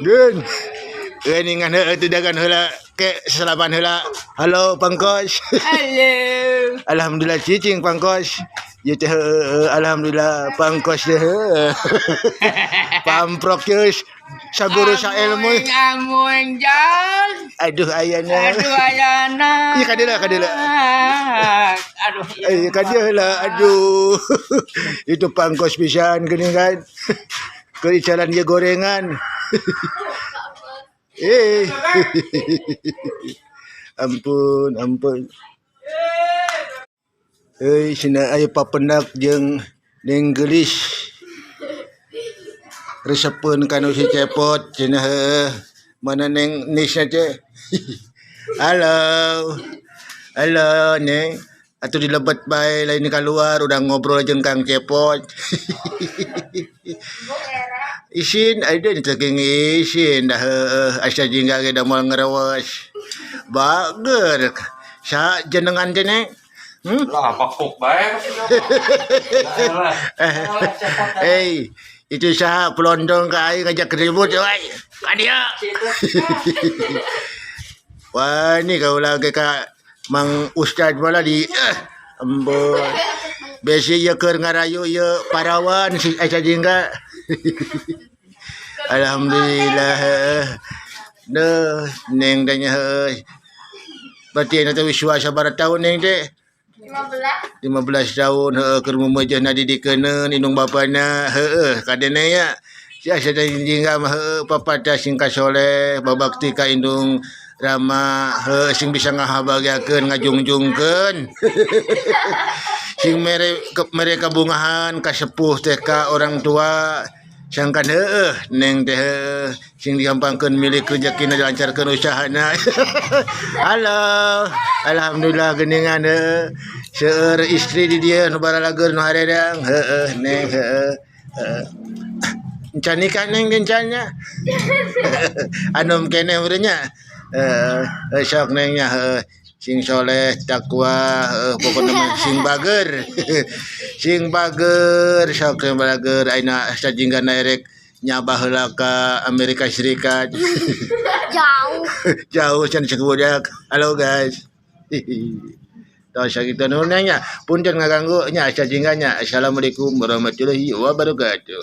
Geun. Geuningan heueuh teu dagan heula ke sasalaman heula. Halo Pangkos. Halo. Alhamdulillah cicing Pangkos. Ieu teh heueuh alhamdulillah Pangkos teh heueuh. Pamprok geus saguru saelmu. Amuing jal. Aduh ayana. Aduh ayana. Ieu ka dieu ka dieu. Aduh. Eh ka dieu heula aduh. Itu Pangkos pisan geuning kan. Keur jalan ieu gorengan. Eh. Ampun, ampun. Euy, cenah aya papendak jeung Neng Geulis. Resepeun kanu si Cepot cenah heueuh. Mana Neng Nisna teh? Halo. Halo, Neng. Atuh dilebet bae lain keluar udah ngobrol jeung Kang Cepot. Isin, ada ni teu isin dah heueuh asa jingga ge da moal ngerewas. Bager. Sa jenengan teh, Neng? Hmm? Lah, bakuk bae. Hey, itu saha pelondong ka aing ngajak ribut euy. Ka dieu. Wah, ni kau lagi ka Mang Ustad malah di embun. Besi ieu keur ngarayu ieu parawan si Aisyah Jingga. Alhamdulillah. Duh, neng tanya heuh. Berarti anu teh wiswa sabaraha tahun neng teh? 15. 15 tahun heueuh keur mumejehna didikeun indung bapana heueuh kadene nya. Si Aisyah Jingga mah heueuh papatah sing kasoleh babakti ka indung rama heueuh sing bisa ngahabagiakeun ngajungjungkeun. Sing mere mere kabungahan ka sepuh teh ka orang tua sangkan heueuh neng teh heueuh sing digampangkeun milik rezekina dilancarkeun usahana. Halo, alhamdulillah geuningan heueuh. Seueur istri di dieu nu baralageun nu haredang heueuh neng heueuh. Heueuh. Encan nikah neng encan nya. Anum keneh urang nya. Heueuh sok neng nya heueuh. Sing soleh takwa heueuh pokona mah sing bager. Sing bager sok sing bager ayeuna sajinggana erek nyabah heula ka Amerika Serikat. Jauh. Jauh can cek budak. Halo guys. Tos sakitu nuhun nya. Punten ngaganggu nya sajingga nya. Assalamualaikum warahmatullahi wabarakatuh.